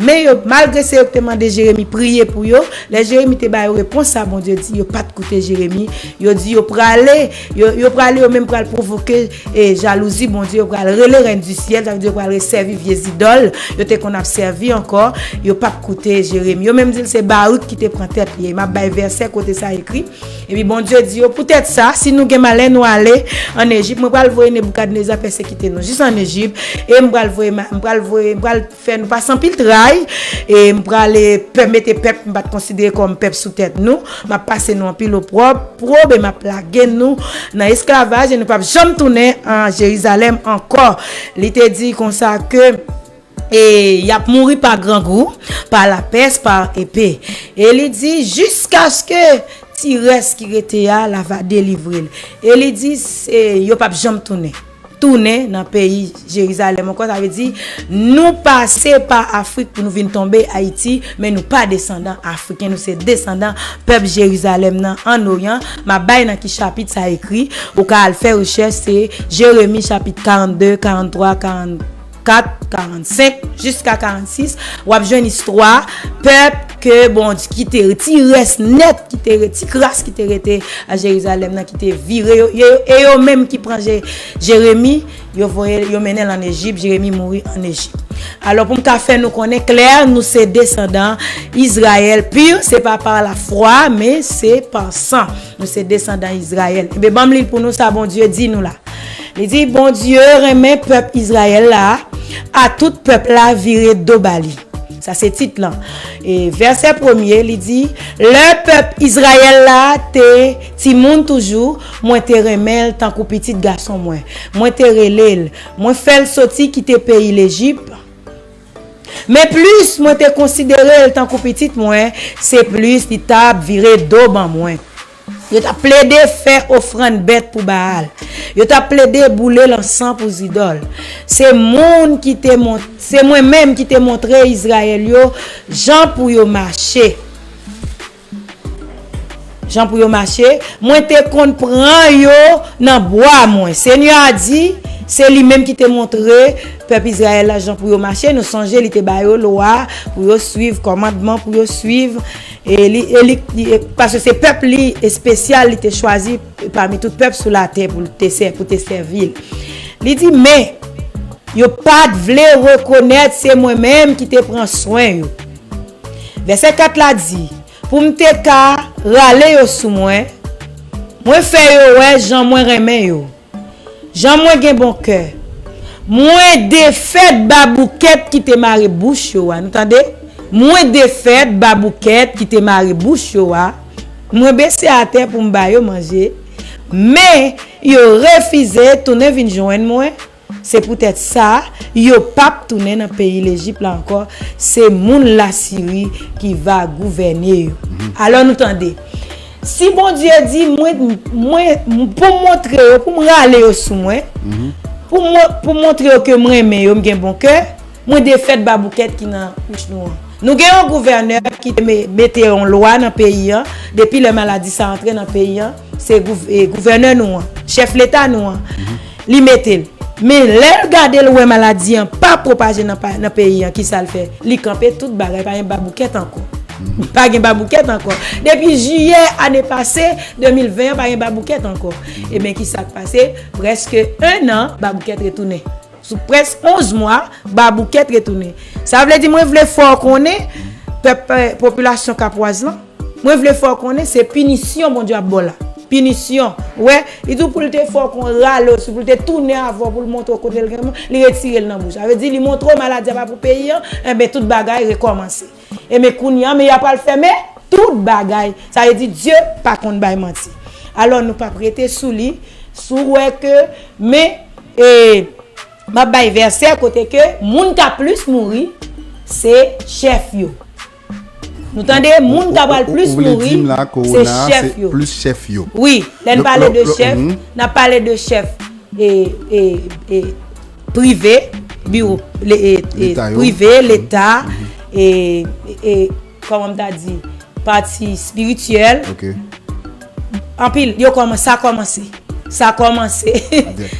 Men yo, malgre se yo ki te mande Jeremi priye pou yo, lè Jeremi te ba yo repons sa, Bondye di, yo pa t koute Jeremi. Yo di yo prale, yo, yo prale, yo menm pral pwovoke e jalouzi Bondye, yo pral rele rèn di syèl, sa vle di yo pral resèvi vye zidòl yo te konn ap sèvi ankò, yo p ap koute Jeremi. Yo menm di l se Baruk ki te pran tèt li. M ap bay vèsè kote sa ekri. Epi Bondye di yo, poutèt sa, si nou gen malè, nou ale ann Ejip. Mwen pral voye Neboukadneza pèsekite nou jis ann Ejip. E m pral voye, ma- m pral voye, m pral fè nou pase anpil tray. E m pral e, pè- mete pèp m pa t konsidere kòm pèp sou tèt nou. M ap pase nou anpil opwòb, pwob, e m ap lage nou nan esklavaj, e nou p ap janm tounen an Jerizalèm ankò. Li te di konsa ke e y ap mouri pa grangou, pa lapès, pa epe. E li di, jiskaske ti rès ki rete a, la va delivre l. E li di, se, yo p ap janm tounen. Tounen nan peyi Jerizalèm ankò, sa vle di, nou pase pa Afrik pou nou vin tonbe Ayiti, men nou pa desandan afriken, nou se desandan pèp Jerizalèm nan ann Oryan. M ap bay nan ki chapit sa ekri, ou ka al fè rechèch, se Jeremi chapit karannde, karanntwa, karannkat, karannsenk, jiska karannsis, w ap jwenn istwa pèp ke Bondye ki te, ti rès nèt ki te re-, ti kras ki te rete a Jerizalèm nan ki te vire yo, yo, e yo menm ki pran Je- Jeremi, yo voye, yo mennen l ann Ejip, Jeremi mouri ann Ejip. Alò, pou m ka fè nou konnen klè, nou se desandan Izrayèl pur, se pa pa lafwa, men se pa san. Nou se desandan Izrayèl. Ebyen, ban m li l pou nou, sa Bondye di nou la. Li di, Bondye renmen pèp Izrayèl la, a tout pèp la vire do ba li. Sa se tit lan. E vèsè premye, li di, lè pèp Izrayèl la te timoun toujou, mwen te renmen l tankou pitit gason mwen. Mwen te rele l. Mwen fè l soti kite peyi Lejip. Men plis mwen te konsidere l tankou pitit mwen, se plis li t ap vire do ban mwen. Yo t ap plede fè ofrann bèt pou Baal. Yo t ap plede boule lansan pou zidòl. Se moun ki te mon-, se mwen menm ki te montre Izrayèl yo jan pou yo mache. Jan pou yo mache, mwen te konn pran yo nan bwa mwen. Senyè a di, se li menm ki te montre pèp Izrayèl la jan pou yo mache. Nou sonje, li te ba yo lwa pou yo swiv, kòmandman pou yo swiv. E li, e li, li, e, paske se pèp li espesyal, li te chwazi pami tout pèp sou latè pou l te sè-, pou te sèvi l. Li di, men, yo pa t vle rekonèt se mwen menm ki te pran swen yo. Vèsè kat la di, pou m te ka rale yo sou mwen, mwen fè yo wè jan mwen renmen yo, jan mwen gen bon kè. Mwen defèt baboukèt ki te mare bouch yo a. Nou tande? Mwen defèt baboukèt ki te mare bouch yo a. Mwen bese atè pou m ba yo manje. Men, yo refize tounen vin jwenn mwen. Se poutèt sa, yo p ap tounen nan peyi Lejip la ankò. Se moun Lasiri ki va gouvène yo. Alò, nou tande. Si Bondye di, mwen, mwen, pou m montre yo, pou m rale yo sou mwen, pou m, pou m montre yo ke m renmen yo, m gen bon kè, mwen defèt baboukèt ki nan bouch nou an. Nou gen yon gouvènè ki te me-, mete yon lwa nan peyi an, depi lè maladi sa antre nan peyi an, se gouv-, e, gouvènè nou an, chèf leta nou an, li mete l. Men lè l gade l wè maladi an pa pwopaje nan pa-, nan peyi an, kisa l fè? Li kanpe tout bagay, pa gen baboukèt ankò. Pa gen baboukèt ankò. Depi jiyè ane pase, de mil ven an, pa gen baboukèt ankò. Ebyen, kisa k pase? Prèske en an, baboukèt retounen. Sou prèske onz mwa, baboukèt retounen. Sa vle di, mwen vle fè w konnen, pèp, eh, popilasyon Kapwaz lan, mwen vle fè w konnen se pinisyon Bondye ap ba w la. Pinisyon. Ou wè, li di w pou l te fè w kon rale w sou, pou l te tounen avè w, pou l montre w kote l gen, li retire l nan bouch. Sa vle di, li montre w maladi a pa pou peyi an, enben, tout bagay rekòmanse. Enben, kounye a, men y a pral fèmen tout bagay. Sa vle di, Dye pa konn bay manti. Alò, nou p ap rete sou li, si w wè ke, men, e, m ap bay vèsè kote ke moun k ap plis mouri, se chèf yo. Nou tande, moun k ap pral plis mouri, se chèf yo. Wi, lè n pale de chèf, n ap pale de chèf e, e, e, prive, biwo, le, e, e, prive, leta, e, e, kòman m ta di, pati espirityèl. Anpil, yo kòman, sa kòmanse. Sa kòmanse.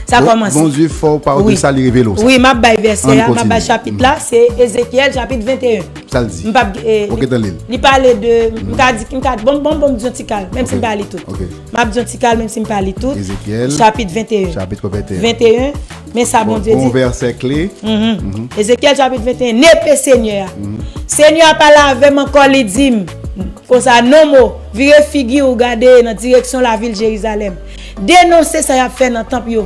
Sa kòmanse. Bondye fè w pawòl de sa, li revele w sa. Wi, m ap bay vèsè a, m ap bay chapit la, se Ezekyèl chapit venteyen. Sa l di? M p ap, eh, ok, li, tande l. Li pale de, m ka di, m ka, bon, bon, bon, m di yon ti kal, menm si m pa li tout. M ap di yon ti kal, menm si m pa li tout. Ezekyèl, chapit venteyen. Chapit venteyen. Venteyen, men sa Bondye di. Bon, vèsè kle. Ezekyèl chapit venteyen, nepe Senyè a. Senyè a pale avè m ankò, li di m, konsa, non mo, vire figi w gade nan direksyon lavil Jerizalèm. Denonse sa y ap fè nan tanp yo.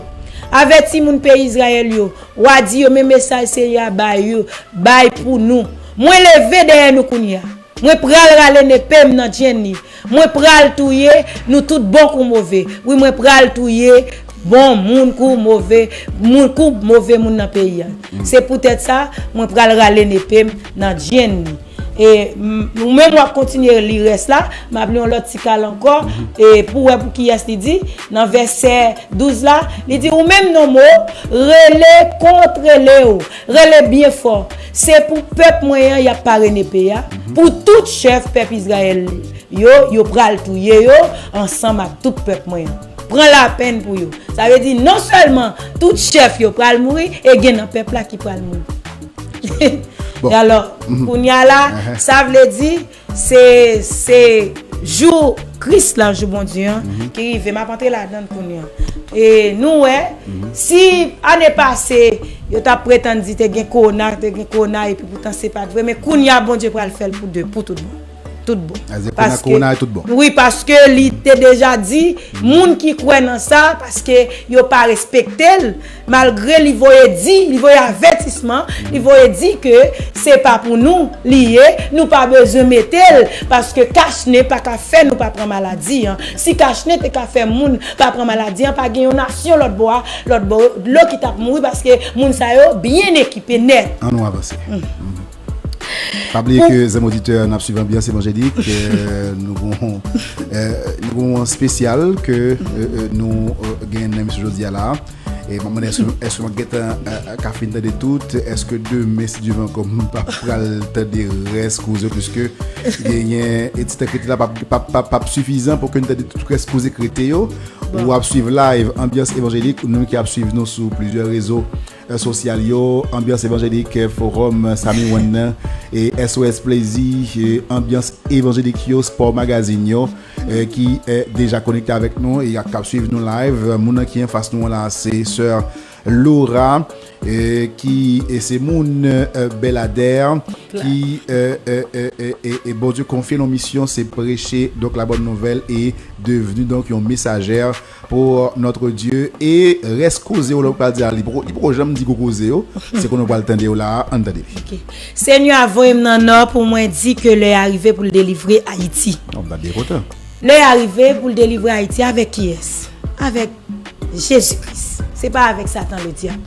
Avèti moun peyi Izrayèl yo. W a di yo, men mesaj Senyè a bay yo, bay pou nou. Mwen leve dèyè nou kounye a. Mwen pral rale nepe m nan djenn li. Mwen pral touye nou tout bon kou move. Wi, mwen pral touye bon moun kou move, moun kou move moun nan peyi a. Se poutèt sa, mwen pral rale nepe m nan djenn li. E m- ou menm w ap kontinye li rès la, m ap li yon lòt ti kal ankò, e pou wè pou kiyès li di, nan vèsè douz la, li di, ou menm non mo, rele kont rele w, rele byen fò. Se pou pèp mwen an y ap pare nepe a, pou tout chèf pèp Izrayèl yo, yo pral touye yo ansanm ak tout pèp mwen an. Pran lapenn pou yo. Sa vle di non sèlman tout chèf yo pral mouri, e gen nan pèp la ki pral mouri. Bon. E alò, kounye a la, sa vle di, se, se jou Kris la, jou Bondye an, ki rive. M ap antre ladan l kounye a. E nou wè, si ane pase, yo t ap pretann di te gen kowona, te gen kowona, epi poutan se pa t vre, men kounye a, Bondye pral fè l pou de, pou tout bon. Tout bon. Paske, wi, paske li te deja di, moun ki kwè nan sa, paske yo pa respekte l, malgre li voye di, li voye avètisman, li voye di ke se pa pou nou li ye, nou pa bezwen mete l, paske kachnen pa ka fè nou pa pran maladi an. Si kachnen te ka fè moun pa pran maladi an, pa gen yon nasyon lòt bò a, lòt bò dlo ki t ap mouri, paske moun sa yo byen ekipe nèt. Ann nou avanse. Pa bliye ke, zanmi oditè, n ap swiv Anbyans Evanjelik. Eh, nou gon, eh, nou gon espesyal ke, eh, eh, nou, eh, gen nan emisyon jodi a la. E m ap mande èske, èske m gentan, eh, eh, ka fin tande tout? Èske demen, si Dye vle ankò, m pa pral tande rès koze yo, piske genyen, e ti tan k rete la p ap, p ap, p ap, p ap sifizan pou ke n tande tout rès koze k rete yo? Ou ap swiv live Anbyans Evanjelik, ou menm ki ap swiv nou sou plizyè rezo eh, sosyal yo, Anbyans Evanjelik, eh, Fowòm, eh, Sami One nan, e S O S Plezi, eh, Anbyans Evanjelik yo, Sport Magazine yo, eh, ki, eh, deja konekte avèk nou e k ap swiv nou live. Moun nan ki anfas nou an la, se sè Laura, eh, ki, e se moun, eh, Beladè, ki, eh, eh, eh, eh, eh, eh, Bondye konfye l yon misyon, se preche, donk, la bonne nouvelle e devni, donk, yon mesajè pour notre Dieu. E rès koze yo, lè w pral di a, li poko, li poko janm di gwo koze yo. Se konnen w pral tande yo la, ann tande li. Ok. Senyè a voye m nan nò pou mwen di ke lè a rive pou l delivre Ayiti. Oh, m ta byen kontan. Lè a rive pou l delivre Ayiti avèk kiyès? Avèk Jezi Kris. Se pa avèk Satan Ledyab.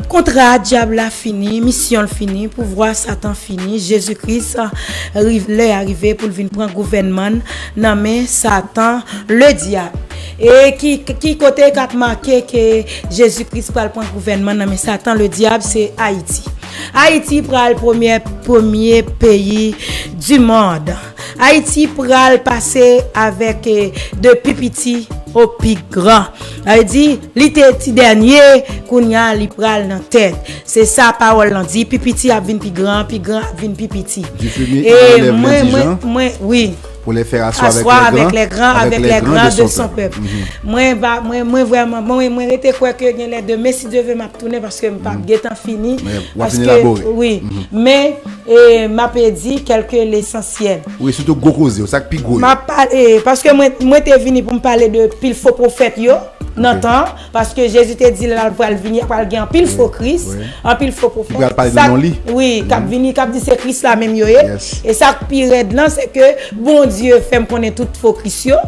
Kontra dyab la fini, misyon l fini, pouvwa Satan fini, Jezi Kris, ah, riv- lè a rive pou l vin pran gouvènman n nan men Satan Ledyab. E ki, ki kote k ap make ke Jezi Kris pral pran gouvènman nan men Satan Ledyab? Se Ayiti. Ayiti pral premye, premye peyi di mond. Ayiti pral pase avèk, eh, de pi piti o pi gran. Sa vle di, li te ti dènye, kounye a li pral nan tèt. Se sa pawòl lan di, pi piti ap vin pi gran, pi gran ap vin pi piti. Du fumier il enlève l'indigent, mwen, wi. Pour les faire asseoir avec les grands, avec les grands de son peuple. Mwen pa, mwen, mwen vrèman, mwen, mwen rete kwè ke gen lè demen, si Dye vle, m ap tounen paske m p ap gentan fini. Paske, wi. Men, e, m ap di kèlke lesansyèl. Wi, sitou gwo koze yo, sa k pi gwo yo. M ap pale, paske mwen, mwen te vini pou m pale de pil fo pwofèt yo nan tan an, paske Jezi te di lè l pral vini, pral gen anpil fo Kris, anpil fo pwofèt. Ki pral pale nan non li. Wi, k ap vini, k ap di se Kris la menm yo ye. E sa k pi rèd lan, se ke Bondye fè m konnen tout fo Kris yo.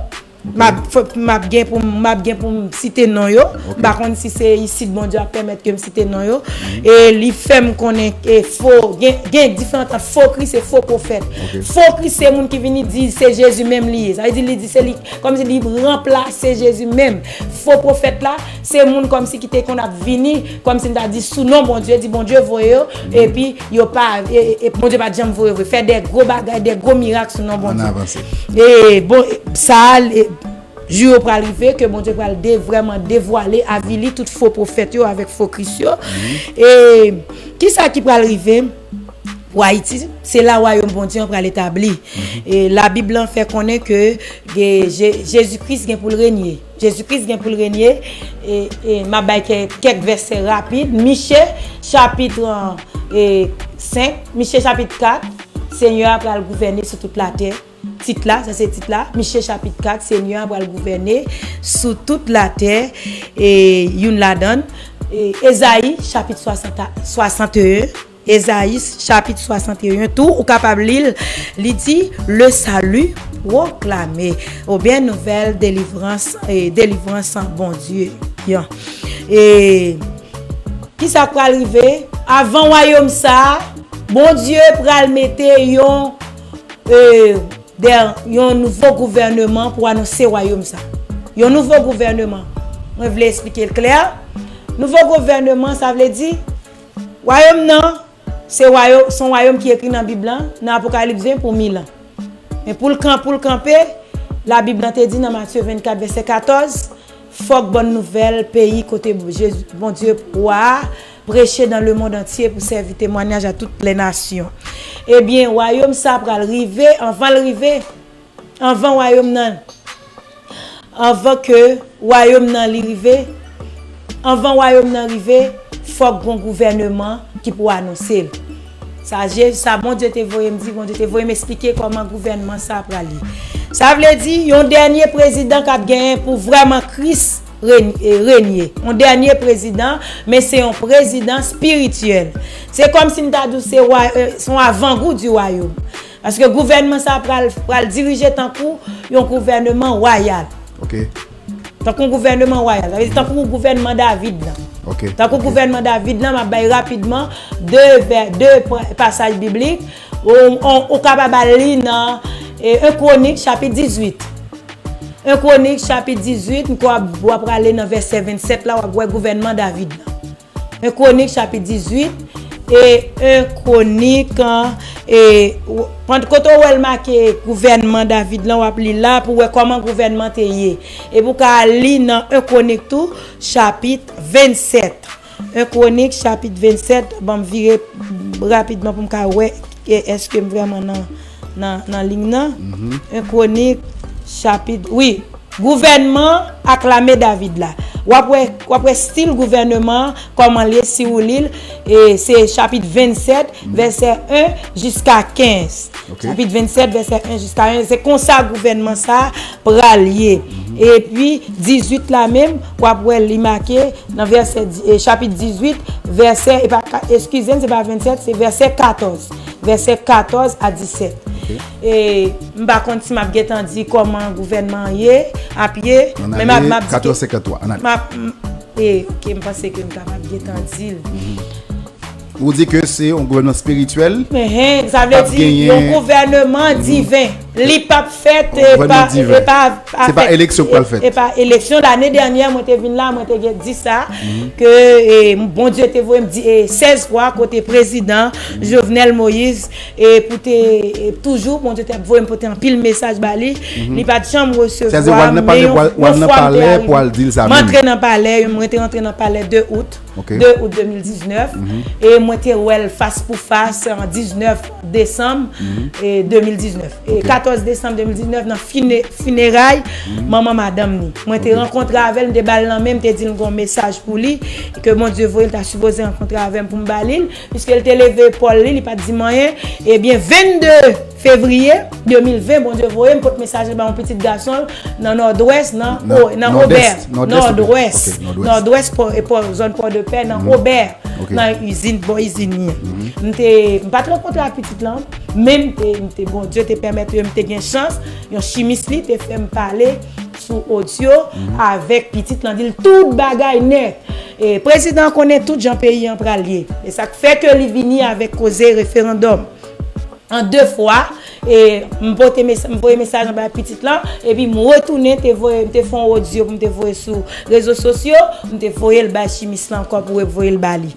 M ap, fò, m ap gen pou m, m ap gen pou m site non yo. M pa konn si se isit Bondye ap pèmèt ke m site non yo. E li fè m konnen ke fo, gen, gen diferan ant fo Kris e fo pwofèt. Fo Kris se moun ki vini di se Jezi menm li ye. Sa vle di li di se li, kòmsi li ranplase Jezi menm. Fo pwofèt la, se moun kòmsi ki te konn ap vini, kòmsi n ta di sou non Bondye, di Bondye voye yo, epi yo pa, e, e, e Bondye pa t janm voye vre. Fè de gwo bagay, de gwo mirak sou non Bondye. E, bon, e, sa, e, jou yo pral rive, ke Bondye pral de, vrèman devwale, avili tout fo pwofèt yo avèk fo kris yo. E kisa ki pral rive pou Ayiti? Se la wayòm Bondye an pral etabli. E Labib lan fè konnen ke, ke Je- Jezi Kris gen pou l renye. Jezi Kris gen pou l renye. E, e m ap bay kè- kèk vèsè rapid. Miche, chapit, e, senk, Miche, chapit kat, Senyè a pral gouvène sou tout latè. Tit la, sa se tit la, Miche chapit kat, Senyè a pral gouvène sou tout latè, e youn ladan l, e Ezayi chapit swasant, swasanteyen, Ezayi chapit swasanteyen tou, ou kapab li l, li di, Le salut proclamé, oubyen nouvèl delivrans, e delivrans Bondye an. E kisa k pral rive? Avan wayòm sa a, Bondye pral mete yon, e, dè- yon nouvo gouvèneman pou anonse wayòm sa. Yon nouvo gouvèneman. Mwen vle eksplike l klè. Nouvo gouvèneman, sa vle di, wayòm nan, se wayò- se yon wayòm ki ekri nan Bib lan, nan Apokalips ven pou mil an. Men pou l kan- pou l kanpe, Labib lan te di nan Matye vennkat, vèsè katòz, fòk bòn nouvèl peyi kote Jezi, Bondye wa a, preche dans le monde entier pou sèvi temwanyaj a tout lè nasyon. Ebyen, wayòm sa pral rive, anvan l rive, anvan wayòm nan, anvan ke wayòm nan li rive, anvan wayòm nan rive, fòk gon gouvèneman ki pou anonse l. Sa Je- sa Bondye te voye m di, Bondye te voye m eksplike kòman gouvènman sa pral ye. Sa vle di, yon dènye prezidan k ap genyen pou vrèman Kris ren- e, renye. Yon dènye prezidan, men se yon prezidan espirityèl. Se kòmsi m ta di w se wa- e, se yon avangou di wayòm. Paske gouvènman sa pral, pral dirije tankou yon gouvènman wayal. Ok. Tankou yon gouvènman wayal. Sa vle di tankou gouvènman David lan. Ok. Tankou gouvènman David lan, m ap bay rapidman de vè- de pa- pasaj biblik. Ou, ou, ou kapab al li nan, e, en Kwonik chapit dizuit. En Kwonik chapit dizuit, m kwè w ap prale nan vèsè vennsèt la, w ap wè gouvènman David lan. En Kwonik chapit dizuit, e en Kwonik, e, w- pant- kote w wè l make gouvènman David lan, w ap li la pou w wè kòman gouvènman te ye. Epi w ka al li nan en Kwonik tou, chapit vennsèt. En Kwonik, chapit vennsèt, ban m vire rapidman pou m ka wè e èske m vrèman nan, nan, nan liy nan. En Kwonik, chapit, wi, gouvènman aklame David la. W ap wè, w ap wè stil gouvènman, kòman l ye, si ou li l, e se chapit vennsèt, vèsè en jiska kenz. Ok. Chapit vennsèt, vèsè en jiska kenz, se konsa gouvènman sa pral ye. Epi, dizuit la menm, w ap wè li make nan vèsè di- e, chapit dizuit, vèsè, e pa, ka- eskize m, se pa vennsèt, se vèsè katòz. Vèsè katòz a disèt. E m pa konn si m ap gentan di kòman gouvènman an ye, ap ye, Ann men m ap, ale m ap di ke- katòz senkant twa, ann ale. M ap, m- e, ok, m panse ke m kapab gentan di l. Ou di ke se yon gouvènman espirityèl. Ehen, sa K vle ap di genyen- yon gouvènman diven. Li p ap fèt e Gouvènman pa, diven. e pa, Se pa eleksyon k pral fèt. E pa eleksyon. Lane dènyè, mwen te vin la, mwen te gen di sa, ke e, Bondye te voye m di, e, sèz fwa kote prezidan Jovenel Moïse, e pou te, e, toujou, Bondye te ap voye m pote anpil mesaj ba li. Li pa t janm Sèz resevwa w al nan m, palè, men yon, w al- w al yon nan fwa m te palè arive. pou al di l sa M menm. antre nan palè, mwen te rantre nan palè de out, Ok. de out de mil diznèf, e mwen te wè l fas pou fas an diznèf desanm, e de mil diznèf. E Ok. katòz desanm de mil diznèf, nan fine- fineray manman madanm ni. Mwen te Ok. rankontre avè l, m te ba l nan men, m te di l m gon mesaj pou li, ke Bondye voye l ta sipoze rankontre avè m pou m ba li l, piske l te leve epòl li, li pa t di m anyen. Ebyen, vennde fevriye de mil ven, Bondye voye m pot mesaj la ba yon pitit gason l nan Nòdwès, nan, Nan o- nan Obè. Nòdès, Nòdwès, Nòdwès. ok, Nòdwès. Nòdwès, pò- e pò- zòn Pòdepè, nan Obè. Ok. Nan izin, bò izin li an. M te, m pa t rankontre ak pitit lan, men m te, m te, Bondye te pèmèt m te gen chans, yon chimis li te fè m pale sou odyo avèk pitit lan, di l tout bagay nèt. E prezidan an konnen tout jan peyi an pral ye. E sa k fè ke li vini avèk koze referandòm. An de fwa, e m pote mes- m voye mesaj anba pitit lan, epi m retounen te voye, m te fè yon odyo pou m te voye sou rezo sosyo, m te voye l bay chimis lan ankò pou revoye l ba li.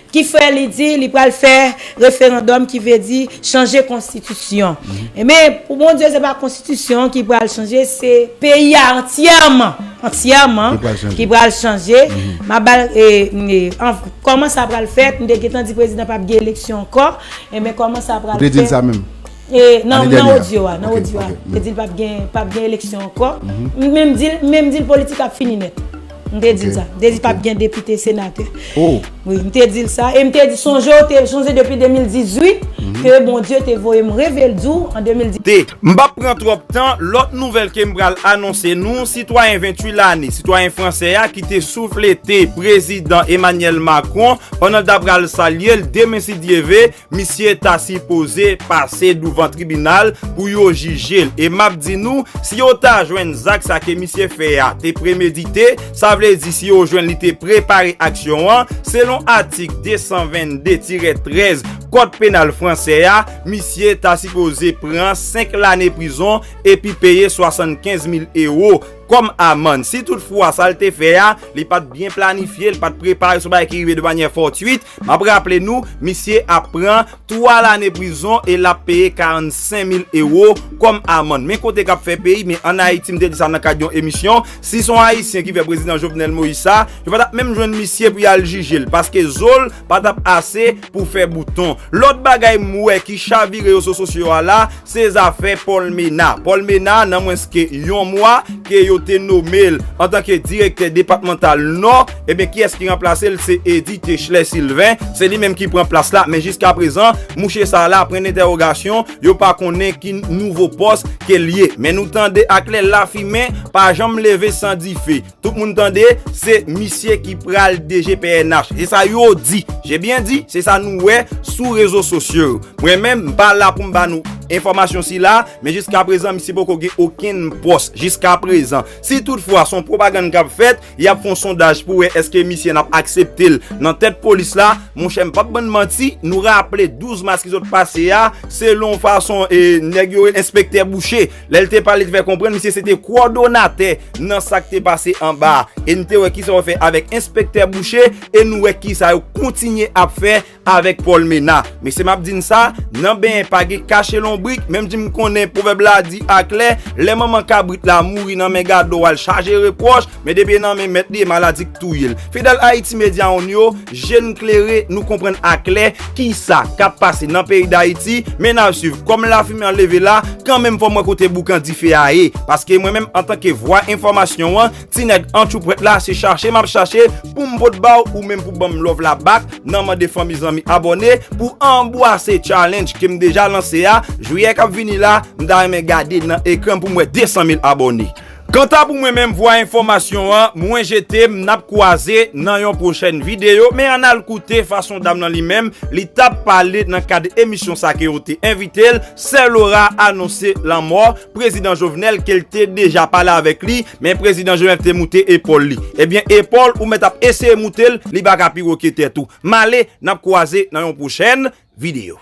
Ki fè li di li pral fè referandòm, ki vle di chanje konstitisyon. Ebyen, pou Bondye, se pa konstitisyon ki pral chanje, se peyi a antyèman, antyèman ki pral chanje. M ap ba l, e, e, an- kòman sa pral fèt, m te gentan di prezidan p ap gen eleksyon ankò, ebyen, kòman sa pral fèt? Ou te di l sa menm? E, nan, nan odyo a, nan odyo a. M te di l p ap gen, p ap gen eleksyon ankò. M menm di l, m menm di l politik ap fini nèt. M te di l sa. M te di l p ap gen depite, senatè. Wi, m te di l sa. E m te di, sonje, w te sonje depi de mil dizuit, ke Bondye te voye m reve l di w an de mil dizuit. Te, m p ap pran twòp tan, lòt nouvèl ke m pral anonse nou, sitwayen venntuit lane, sitwayen fransè a ki te souflete prezidan Emmanuel Macron pandan l ta pral salye l demen si Dye ve, misye ta sipoze pase douvan tribinal pou yo jije l. E m ap di nou, si yo ta jwenn zak sa ke misye fè a te premedite, sa vle di si yo jwenn li te prepare aksyon an, selon atik de san vennde tirè trèz Kòd penal fransè a, misye ta sipoze pran senk lane prizon epi peye swasannkenz mil ewo kòm amann. Si toutfwa sa l te fè a, li pa t byen planifye, li pa t prepare, se yon bagay ki rive de manyè fòtwit, m ap raple nou, misye ap pran twa lane prizon e l ap peye karannsenk mil ewo kòm amann. Men kote k ap fè peyi, men ann Ayiti, m te di sa nan kad yon emisyon, si se yon Ayisyen ki fè prezidan Jovenel Moïse sa, yo pa t ap menm jwenn misye pou y al jije l, paske zo l pa t ap ase pou fè bouton. Lòt bagay m wè ki chavire rezo sosyo a la, se zafè Paul Ménard. Paul Ménard, nan mwens ke yon mwa ke yo te nome l antanke direktè depatmantal Nò, ebyen, kiyès ki ranplase l? Se Eddy Techler Sylvain. Se li menm ki pran plas la, men jiskaprezan, mouche sa la pran entèwogasyon, yo pa konnen ki nouvo pòs ke l ye. Men nou tande aklè lafimen pa janm leve san dife. Tout moun tande, se misye ki pral D G P N H. Se sa yo di. J'ai bien dit, se sa nou wè sou rezo sosyo yo. Mwen menm, m pa la pou m ba nou enfòmasyon sila, men jiskaprezan, misye poko gen okenn pòs. Jiskaprezan, si toutfwa se yon pwopagann k ap fèt, y ap fè yon sondaj pou wè èske misye n ap aksepte l nan tèt polis la. Monchè, m p ap bann manti, nou raple douz mas ki sot pase a, selon fason, e, nèg yo rele enspektè Boucher, lè l te pale, te fè konprann misye se te kowòdonatè nan sa k te pase anba a. E n te wè kisa yo fè avèk enspektè Boucher, e nou wè kisa yo kontinye ap fè avèk Paul Ménard. Mesye, m ap di n sa, nan benyen pa gen kache lonbrik, menm jan m konnen pwovèb la di aklè, lè manman kabrit la mouri nan men gado a, l chaje repwòch, men depi nan men mèt li, e maladi k touye l. Fidèl Haiti Media One yo, je n klere, nou konprann aklè kisa k ap pase nan peyi Dayiti, men n ap swiv. Kòm lafimen an leve la, kanmenm fò m wè kote boukan dife a ye, paske mwen menm, antanke vwa enfòmasyon an, ti nèg antchoupwèt la, se chache m ap chache pou m pot ba w, ou menm pou ban m love la back, nan mande fanmi zanmi abòne pou anbwase challenge ke m deja lanse a. Jiyè k ap vini la, m ta renmen gade nan ekran pou m wè de san mil abòne. Kanta pou mwen menm, vwa enfòmasyon an, mwen jete m, n ap kwaze nan yon pwochèn videyo, men ann al koute fason dam nan li menm, li t ap pale nan kad emisyon sa ke yo te envite l, Sè Laura anonse lanmò prezidan Jovenel ke l te deja pale avèk li, men prezidan Jovenel te moute epòl li. Ebyen, epòl ou mèt ap eseye moute l, li pa ka pi wo ke tèt ou. M ale, n ap kwaze nan yon pwochèn videyo.